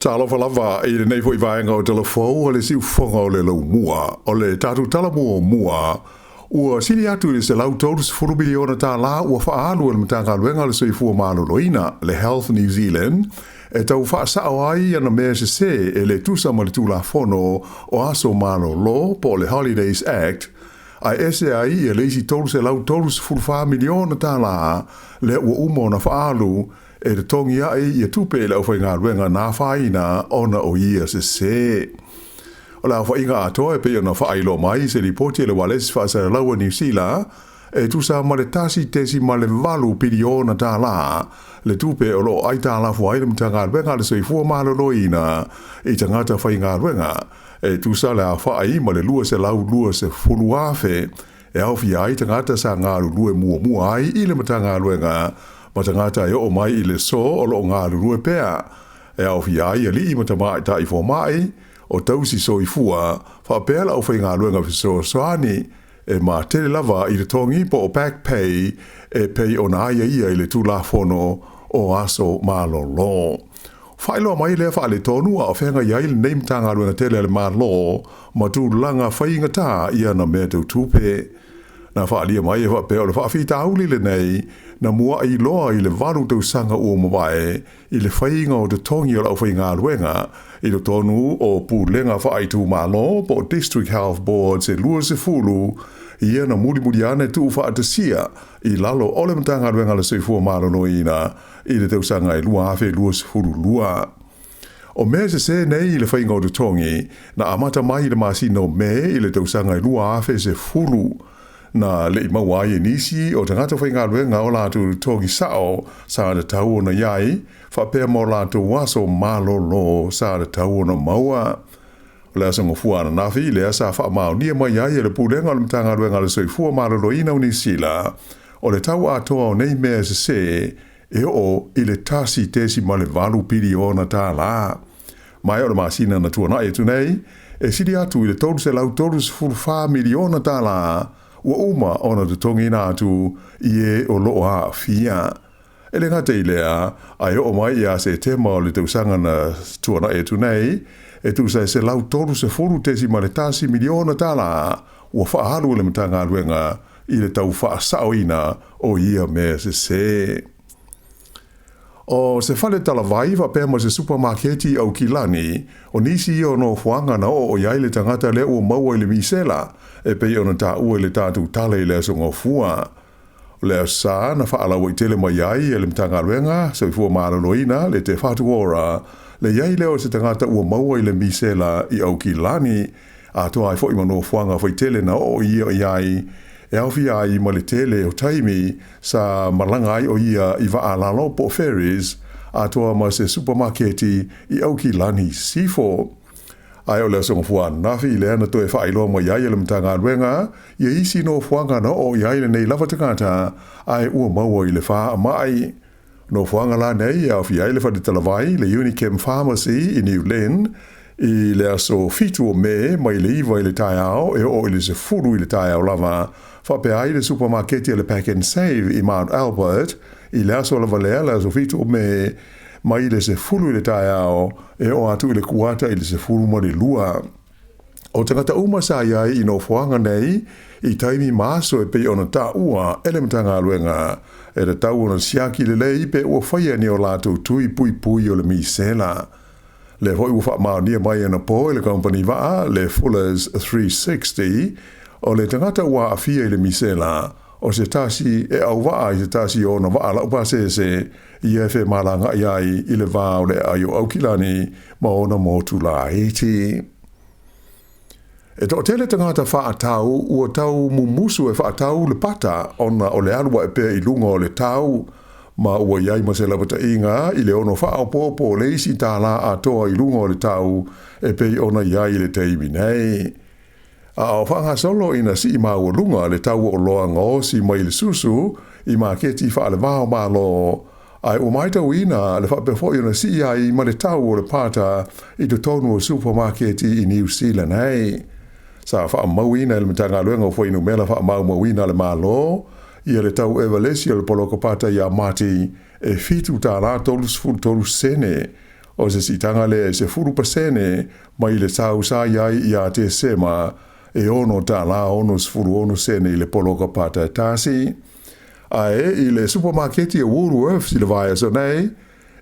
Talofa lava i lenei foi vaega o Talafou a le siufofoga o le laumua. O le tatou tala muamua, ua sili atu i le $130 miliona tālā ua faaalu e le Matagaluega o le Soifua Maloloina, le Health New Zealand, e tau faasao ai ana mea sesē e le tusa ma le Tulafono o Aso Malolo po o le Holidays Act, ae ese ai ia le isi $334 miliona tālā lea ua uma ona faaalu e totogi ai ia tupe i le aufaigaluega na afaina ona o ia sesē. O le aofaiga atoa e pei ona faailoa mai i se lipoti a le Ualesi Faasalalau a Niu Sila, e tusa ma le $1.8 piliona tālā le tupe o lo o aitalafu ai le Matagaluega a le Soifua Maloloina i tagata faigaluega, e tusa le aofai ma le 220,000 e aofia ai tagata sa galulue muamua ai i le Matagaluega ma tagata e oo mai i le aso o lo o galulue pea, e aofia ai alii ma tamaitai fomai, o tausi soifua, faapea le aufaigaluega fesoasoani, e matele lava i totogi po o back pay e pei ona aiaia i le Tulafono o Aso Malolo. Faailoa mai lea faaletonu a o feagai ai lenei Matagaluega tele a le Malo ma tulaga faigata i ana mea tau tupe. Na faaalia mai e faapea o le faafitauli lenei na muai loa i le 8 tausaga ua mavae i le faiga o totogi o le aufaigaluega i totonu o pulega faaitumalo po o District Health Boards e 20 ia na mulimuli ane tuufaatasia i lalo o le Matagaluega a le Soifua Maloloina i le tausaga e 2022. O mea sesē nei i le faiga o totogi na amata mai i le masina o Me i le tausaga e 2010, na le i maua ai e nisi o tagata faigaluega o latou totogi sao sa tatau ona i ai, faapea ma o latou aso malolo sa tatau ona maua. O le Aso Gafua ananafi lea sa faamaonia mai ai e le Pulega o le Matagaluega a le Soifua Maloloina o Niu Sila, o le tau atoa o nei mea sesē e oo i le $1.8 piliona tālā. Ma o le masina na tuanai atu nei, e sili atu i le $334 miliona tālā ua uma ona totogiina atu i e o lo o aafia. E le gata i lea, ae oo mai ia Setema o le tausaga na tuanai atu nei, e tusa e $130.1 miliona tālā ua faaalu e le Matagaluega i le tau faasaoina o ia mea sesē. O se fale talavai faapea ma se supamaketi i Aukilani, o nisi ia o nofoaga na oo i ai le tagata lea ua maua i le misela, e pei ona taua i le tatou tala i le Aso Gafua. O le Aso Sa na faalauaitele mai ai e le Matagaluega Soifua Maloloina le Te Whatu Ora le i ai lea o se tagata ua maua i le misela i Aukilani, atoa ai foi ma nofoaga faitele na oo ia i ai, e aofia ai ma le tele o taimi sa malaga ai o ia i vaa lalo po o ferries, atoa ma se supamaketi i Aukilani Sifo. Ae o le Aso Gafua ananafi lea na toe faailoa mai ai e le Matagaluega ia isi nofoaga na oo i ai lenei lava tagata ae ua maua i le faamai. Nofoaga la nei e aofia ai le fale talavai, le Unichem Pharmacy i New Lynn, i le aso 7 o Me mai le 9 i le taeao e oo i le 10 i le taeao lava, faapea ai le supamaketi a le Pack and Save i Mount Albert i le aso lava lea, le aso 7 o Me, mai le 10 i le taeao e oo atu i le kuata i le 12. O tagata uma sa i ai i nofoaga nei i taimi ma aso e pei ona taua e le Matagaluega, e tatau ona siaki lelei pe ua faia ni o latou tui puipui o le misela. Lea foi ua faamaonia mai anapo e le kamupani vaa, le Fullers 360, o le tagata ua aafia i le misela, o se tasi e auvaa i se tasi o ona vaa laupasese ia e femalagaai ai i le va o le aai o Aukilani ma ona motu laiti. E toatele tagata faatau ua tau mumusu e faatau le pata ona o le alu ae pea i luga o le tau, ma ua i ai ma se lapataiga i le ono faaopoopo o le isi tālā atoa i luga o le tau e pei ona i ai i le taimi nei. A o faagasolo ina sii maualuga le tau o oloa gaosi mai le susu i maketi faale-va-o-Malo, ae ua matauina le faapea foi ona sii ai ma le tau o le pata i totonu o supamaketi i Niu Sila nei. Sa faamauina e le Matagaluega o Fuainumera Faamaumauina a le Malo ia le tau evalesi o le poloka pata ia Mati e $7.33. O se siitaga lea e 10% mai le tau sa i ai ia Tesema e $6.66 i le poloka pata e tasi. Ae i le supamaketi o Woolworths i le vaiaso nei,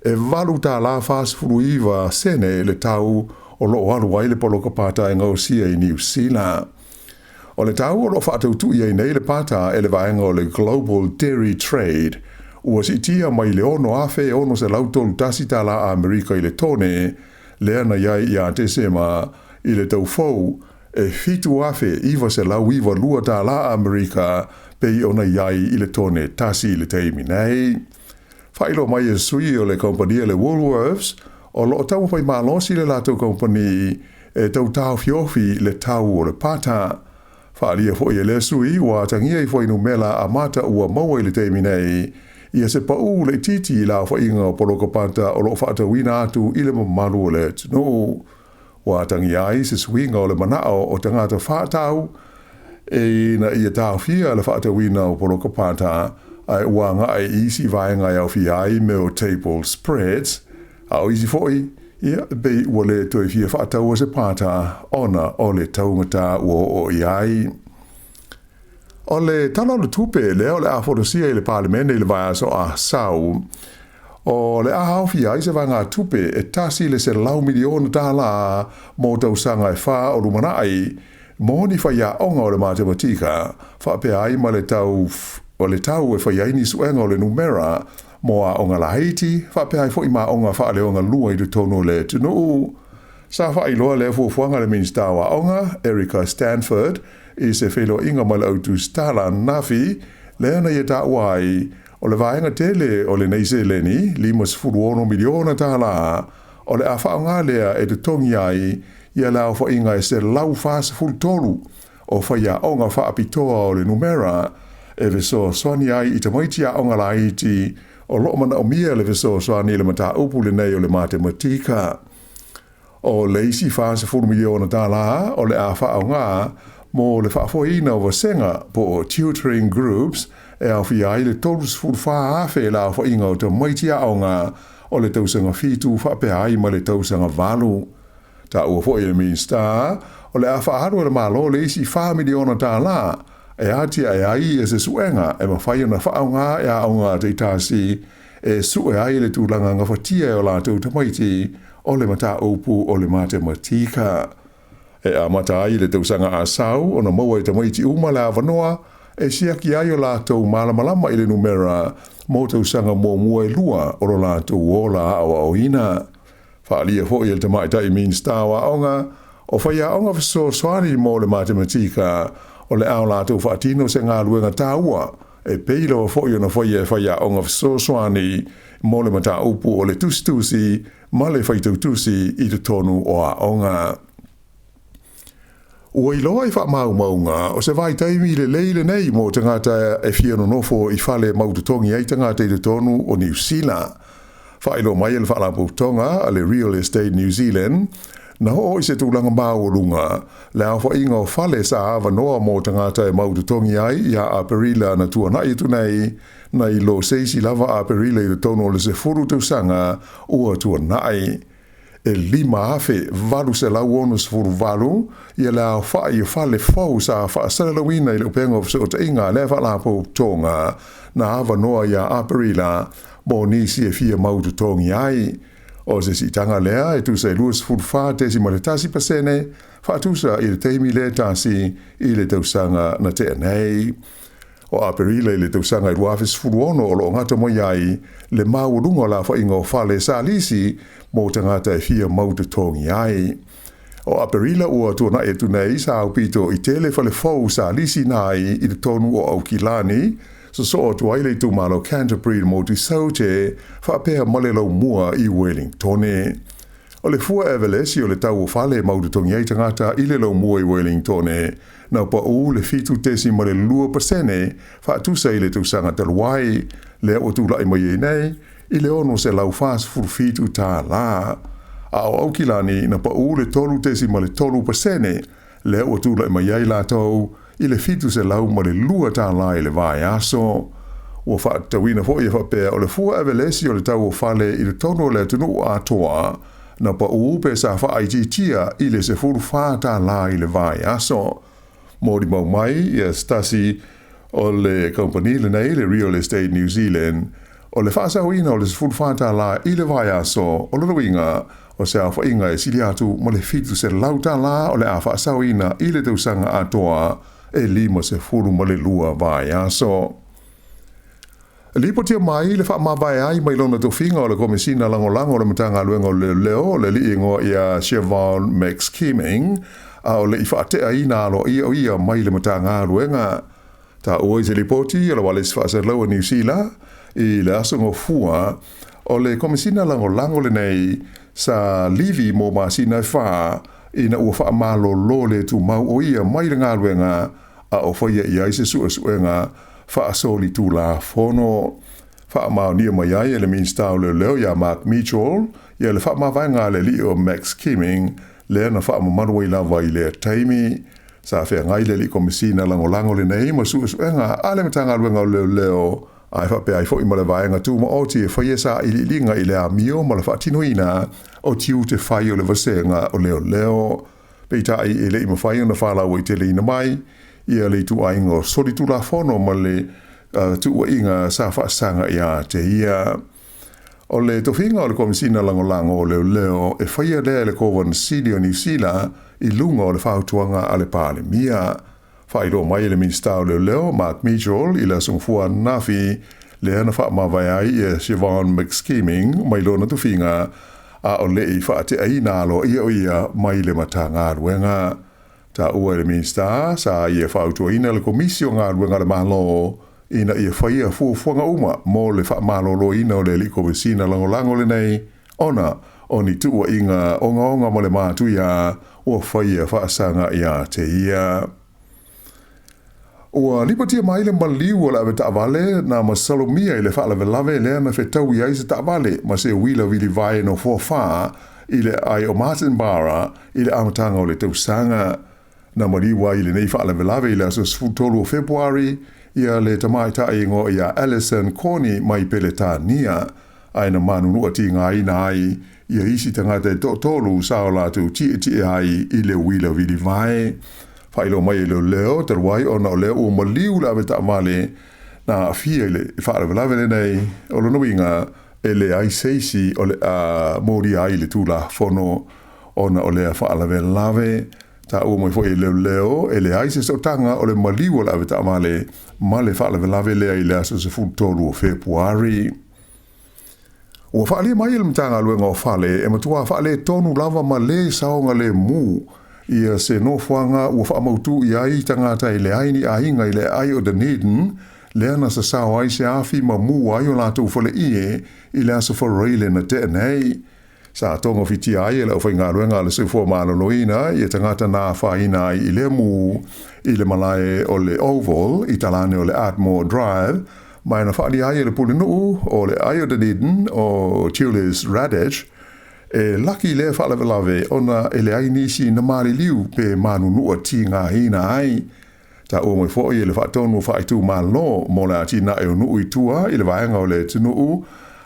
e $8.49 le tau o loo alu ai le poloka pata e gaosia i Niu Sila. O le tau o loo faatautui ai nei le pata e le vaega o le Global Dairy Trade ua siitia mai le $6,631 Amerika i le tone lea na i ai ia Tesema i le tau fou e $7,992 Amerika pei ona i ai i le tone tasi i le taimi nei. Faailoa mai e sui o le kompania le Woolworths o loo taumafai malosi le latou kompani e tau taofiofi le tau o le pata. Faaalia foi e lea sui ua atagia i fuainumera amata ua maua i le taimi nei ia se paū laitiiti i le aofaiga o poloka pata o loo faatauina atu i le mamalu o le atunuu. Ua atagia ai se suiga o le manao o tagata faatau e ina ia taofia le faatauina o poloka pata ae ua agai i isi vaega e aofia ai mea o table spreads, a o isi foi ia pei ua le toe fia faataua se pata ona o le taugata ua oo i ai. O le Tala o le Tupe lea o le a folasia i le Palemene i le vaiaso Asau, o le a aofia ai se vaegatupe e $100 miliona mo tausaga e 4 o lumanai mo ni faiaoga o le matematika faapea ai ma le tau o le tau e fai ai ni suega o le numera mo aoga laiti faapea ai foi ma aoga faaleaogalua i totonu o le atunuu. Sa faailoa lea fuafuaga le Minisita o Aoga Erica Stanford i se feiloaiga ma le au tusitala ananafi, lea na ia taua ai o le vaega tele o lenei seleni $56 miliona o le a faaaoga lea e totogi ai ia le aofaiga e 143 o faiaoga faapitoa o le numera e fesoasoani ai i tamaiti aoga laiti o loo manaomia le fesoasoani i le mataupu lenei o le matematika. O le isi $40 miliona o le a faaaoga mo le faafoeina o vasega po o tutoring groups e aofia ai le 34,000 le aofaiga o tamaiti aoga o le tausaga 7 faapea ai ma le tausaga 8. Taua foi e le Minisita o le a faaalu e le Malo le isi $4 miliona e atiae ai se suega e mafai ona faaaoga e aoga taitasi e sue ai le tulaga gafatia e o latou tamaiti o le mataupu o le matematika. E amata ai le tausaga asau ona maua e tamaiti uma le avanoa e siaki ai o latou malamalama i le numera mo tausaga muamua e 2 o lo latou ola aoaoina. Faaalia foi e le tamaitai Minisita o Aoga o faiaoga fesoasoani mo le matematika o le a o latou faatino se galuega taua e pei lava foi ona faia e faiaoga fesoasoani mo le mataupu o le tusitusi ma le faitautusi i totonu o aoga. Ua iloa i faamaumauga o se vaitaimi lelei lenei mo tagata e fia nonofo i fale mautotogi ai tagata i totonu o Niu Sila. Faailoa mai e le Faalapotopotoga a le Real Estate New Zealand na oo i se tulaga maualuga le aofaiga o fale sa avanoa mo tagata e mautotogi ai ia Aperila na tuanai atu nei, nai lo se isi lava Aperila i totonu o le 10 tausaga ua tuanai. E 5,868 ia le aofai o fale fou sa faasalalauina i le upega o fesootaiga a lea faalapotopotoga na avanoa ia Aperila mo nisi e fia mautotogi ai. O se siitaga lea e tusa e 24.1% faatusa i le taimi lea tasi i le tausaga na tea nei. O Aperila i le tausaga i 2016 o loo gata mai ai le maualuga o le aofaiga o fale sa lisi mo tagata e fia mautotogi ai. O Aperila ua tuanai atu nei sa aupito i tele fale fou sa lisiina ai i totonu o Aukilani, sosoo atu ai le itumalo Canterbury motu i Saute faapea ma le Laumua i Wellingtone. O le fua evelesi o le tau o fale mautotogi ai tagata i le Laumua i Wellingtone na paū le 7.2% faatusa i le tausaga talu ai lea ua tulai mai ai nei i le $647. A o Aukilani na paū le 3.3% lea ua tulai mai ai latou i le $702 i le vaiaso. Ua faatatauina foi e faapea o le fua avelesi o le tau o fale i totonu o le atunuu atoa na paʻu pe sa faaitiitia i le $14 i le vaiaso. Molimau mai ia se tasi o le kamupani lenei, le Real Estate New Zealand, o le faasaoina o le $14 i le vaiaso, o lona uiga o se aofaiga e sili atu ma le $700 o le a faasaoina i le tausaga atoa e 52 vaiaso. Lipotia mai le faamavae ai mai lona tofiga o le Komesina Lagolago o le Matagaluega o Leoleo, le alii igoa ia Siobhan McSkimming, a o le i faateaina aloaia o ia mai le Matagaluega. Taua i se lipoti a le Ualesi Faasalalau a Niu Sila i le aso Gafua, o le Komesina Lagolago lenei sa livi mo masina e 4 ina ua faamalolo le tumau o ia mai le galuega a o faia i ai se suesuega faasolitulafono. Faamaonia mai ai e le Minisita o Leoleo ia Mark Mitchell ia le faamavaega a le alii o McSkimming lea na faamamalu ai lava i lea taimi. Sa feagai le alii Komesina Lagolago lenei ma suesuega a le Matagaluega o Leoleo ae faapea ai foi ma le vaega tumaoti e faia sailiiliga i le amio ma le faatinoina o tiute fai o le vasega o Leoleo. Peitai e le i mafai ona faalauaiteleina mai ia le ituaiga o solitulafono ma le tuuaiga sa faasaga ia te ia. O le tofiga o le Komesina Lagolago o Leoleo e faia lea e le Kovana Sili o Niu Sila i luga o le fautuaga a le Palemia. Faailoa mai e le Minisita o Leoleo Mark Mitchell i le aso Gafua ananafi lea na faamavae ai ia Siobhan McSkimming mai lona tofiga a o le i faateaina aloaia o ia mai le Matagaluega. Taua e le Minisita sa ia fautuaina le Komisi o Galuega a le Malo ina ia faia fuafuaga uma mo le faamaloloina o le alii Komesina Lagolago lenei ona o ni tuuaiga ogaoga ma le matuia ua faia faasaga ia te ia. Ua lipotia mai le maliu o le avetaavale na masalomia i le faalavelave lea na fetaui ai se taavale ma se uila vilivae nofoa fa i le aai o Martinborough i le amataga o le tausaga. Na maliu ai i lenei faalavelave i le aso 13 o Fepuari ia le tamaitai igoa ia Alison Corney mai Peletania, ae na manunua tigaina ai ia isi tagata e toatolu sa o latou tietie ai i le uila vilivae. Faailoa mai e leoleo talu ai ona o lea ua maliu le avetaavale na aafia i le faalavelave lenei, o lona uiga e leai se isi o le a molia ai i le Tulafono ona o lea faalavelave. Taua mai foi e leoleo e leai se sootaga o le maliu o le avetaavale ma le faalavelave lea i le aso 13 o Fepuari. Ua faaalia mai e le Matagaluega o Fale e matua faaletonu lava ma le saogalemu ia se nofoaga ua faamautu i ai tagata e leai ni aiga i le aai o Dunedin lea na sasao ai se afi ma mu ai o latou faleie i le aso Faraile na tea nei. Sa togafitia ai e le aufaigaluega a le Soifua Maloloina ia tagata na afaina ai i lea mu i le malae o le Oval i talane o le Ardmore Drive, ma na faaalia ai e le pulenuu o le aai o Dunedin o Julius Radich e laki lea faalavelave ona e leai nisi na maliliu pe manunua tigaina ai. Taua mai foi e le faatonu faaitumalo mo le atinae o nuu i tua i le vaega o le atunuu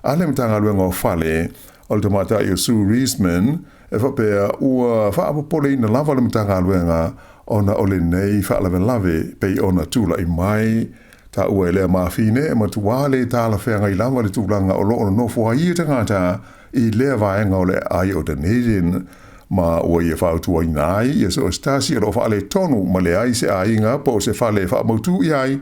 a le Matagaluega o Fale o le tamaitai o Sue Reisman e faapea ua faapopoleina lava le Matagaluega ona o lenei faalavelave pei ona tulai mai. Taua e lea mafine e matua le talafeagai lava le tulaga o loo nonofo ai ia tagata i lea vaega o le aai o Dunedin, ma ua ia fautuaina ai ia so o se tasi o loo faaletonu ma leai se aiga po o se fale e faamautu i ai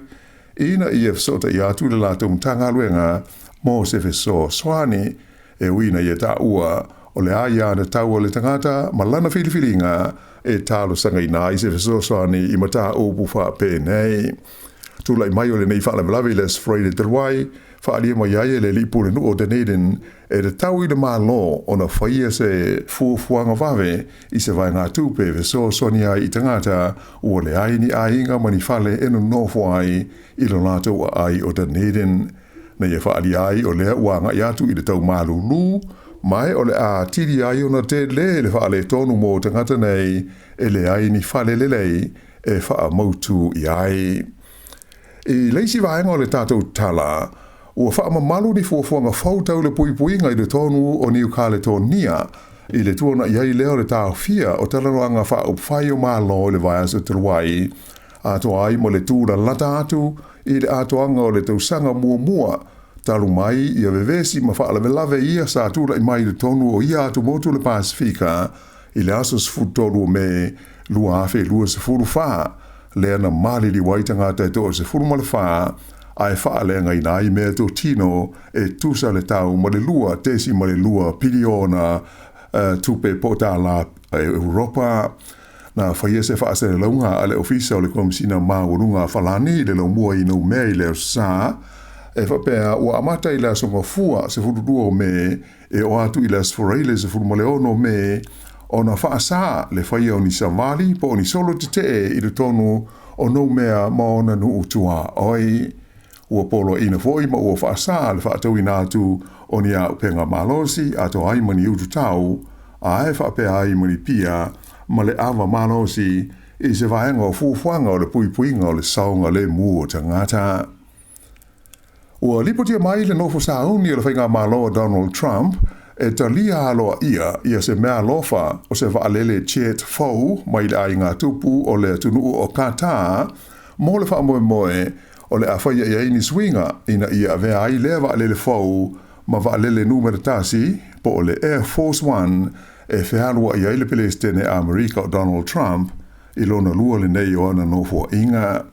ina ia fesootai atu i le latou Matagaluega mo se fesoasoani e ui ina ia taua o le aiatatau a le tagata ma lana filifiliga e talosagaina ai se fesoasoani i mataupu faapenei. Tulai mai o lenei faalavelave i le Aso Faraile talu ai, faaalia mai ai e le alii pulenuu o Dunedin e tatau i le Malo ona faia se fuafuaga vave i se vaegatupe e fesoasoani ai i tagata ua leai ni aiga ma ni fale e nonofo ai i lo latou aai o Dunedin. Na ia faaalia ai o lea ua agai atu i le tau malulu, ma o le a atili ai ona tele le faaletonu mo tagata nei e leai ni fale lelei e faamautu i ai. I le isi vaega o le tatou tala, ua faamamalu ni fuafuaga fou tau le puipuiga i totonu o Niu Kaletonia i le tuana'i ai lea o le taofia o talanoaga faaupufai o Malo i le vaiaso talu ai, atoa ai ma le tulalata atu i le atoaga o le tausaga muamua talu mai ia vevesi ma faalavelave ia sa tula'i mai i totonu o ia atumotu o le Pasefika i le aso 13 o Me 2024, lea na maliliu ai tagata e 14 ae faaleagaina ai meatotino e tusa le tau ma le 2.2 piliona tupe po o tālā Europa. Na faia se faasalalauga a le Ofisa o le Komesina Maualuga a Falani i le laumua i Noumea i le Aso Sa, e faapea ua amata i le Aso Gafua 12 o Me e oo atu i le Aso Faraile 16 o Me ona faasā le faia o ni savali po o ni solo tetee i totonu o Noumea ma ona nuu tuaoi. Ua poloaiina foi ma ua faasā le faatauina atu o ni auupega malosi atoa ai ma ni ututau, ae faapea ai ma ni pia ma le ava malosi i se vaega o fuafuaga o le puipuiga o le saogalemu o tagata. Ua lipotia mai le nofo sauni o le faigamalo a Donald Trump e talia aloaia ia se meaalofa o se vaalele jet fou mai le aiga tupu o le atunuu o Qatar mo le faamoemoe o le a faia i ai ni suiga ina ia avea ai lea vaalele fou ma vaalele numera tasi po o le Air Force One e fealuai ai le Peresetene Amerika o Donald Trump i lona lua lenei o ana nofoaiga.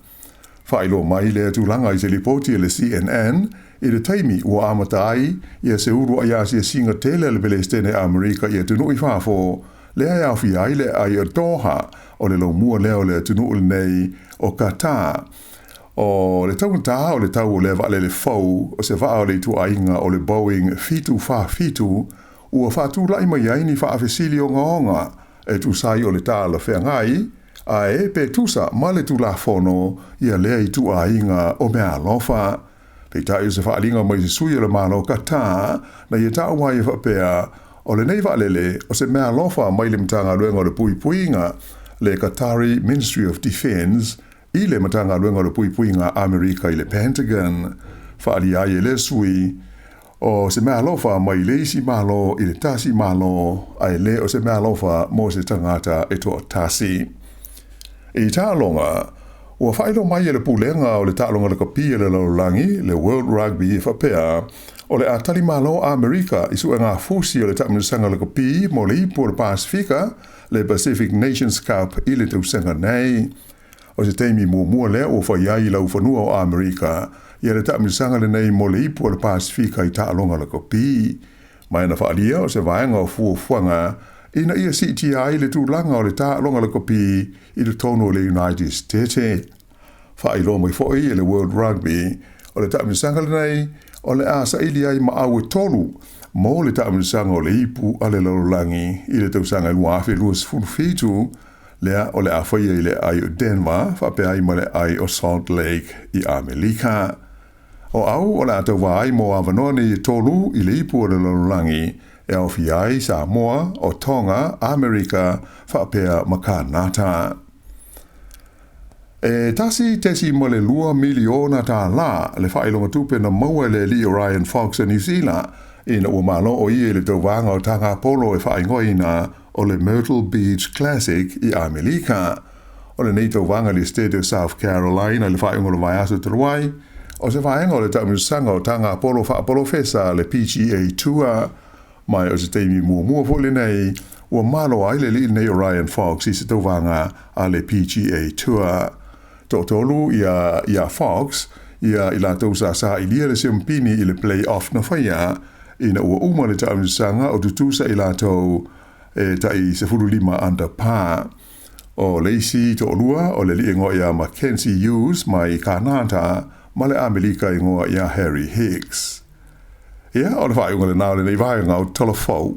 Faailoa mai lea tulaga i se lipoti a le CNN i le taimi ua amata ai ia se uluai asiasiga tele a le Peresetene Amerika i atunuu i fafo, lea e aofia ai le aai o Doha o le laumua lea o le atunuu lenei o Qatar. O le taugata o le tau o lea vaalele fou o se vaa o le ituaiga o le Boeing 747 ua faatulai mai ai ni faafesili ogaoga e tusa ai o le talafeagai ae pe tusa ma le Tulafono ia lea ituaiga o meaalofa. Peitai o se faaaliga mai se sui o le Malo Qatar na ia taua ai e faapea, o lenei vaalele o se meaalofa mai le Matagaluega o le Puipuiga, le Qatari Ministry of Defence, i le Matagaluega o le Puipuiga a Amerika i le Pentagon. Faaalia ai e lea sui, o se meaalofa mai le isi Malo i le tasi Malo, ae le o se meaalofa mo se tagata e toatasi. I taaloga, ua faailoa mai e le Pulega o le Taaloga Lakapi a le Lalolagi, le World Rugby, e faapea, o le a tali malo Amerika i suega fusi o le taamilosaga lakapi mo le Ipu o le Pasefika, le Pacific Nations Cup i le tausaga nei. O se taimi muamua lea ua fai ai i laufanua o Amerika ia le taamilosaga lenei mo le Ipu o le Pasefika i taaloga lakapi. Ma na faaalia o se vaega o fuafuaga ina ia siitia ai le tulaga o le taaloga lakapi i totonu o le United States. Faailoa mai foi e le World Rugby o le taamilosaga lenei o le a saili ai maau e tolu mo le taamilosaga o le Ipu a le Lalolagi i le tausaga 2027, lea o le a faia i le aai o Denver faapea ai ma le aai o Salt Lake i Amelika. O au o le a tauva ai mo avanoa nei e tolu i le Ipu o le Lalolagi e aofia ai Samoa, o Tonga, Amerika faapea ma Kanata. E 1.2 miliona tālā le faailoga tupe na maua e le alii o Ryan Fox o Niu Sila ina ua malo o ia i le tauvaga o taga polo e faaigoaina o le Myrtle Beach Classic i Amelika. O lenei tauvaga i le State of South Carolina i le faaiuga o le vaiaso talu ai, o se vaega o le taamilosaga o taga polo faapolofesa le PGA Tour, ma o se taimi muamua foi lenei ua malo ai le alii lenei o Ryan Fox i se tauvaga a le PGA Tour. Toatolu ia Fox ia i latou sa sailia le siampini i le play-off na faia ina ua uma le taamilosaga o tutusa i latou e tai 15 under par. O le isi toalua o le alii igoa ia Mackenzie Hughes mai Kanata ma le Amelika igoa ia Harry Higgs. Ia, o le faaiuga lenā o lenei vaega o Tala Fou.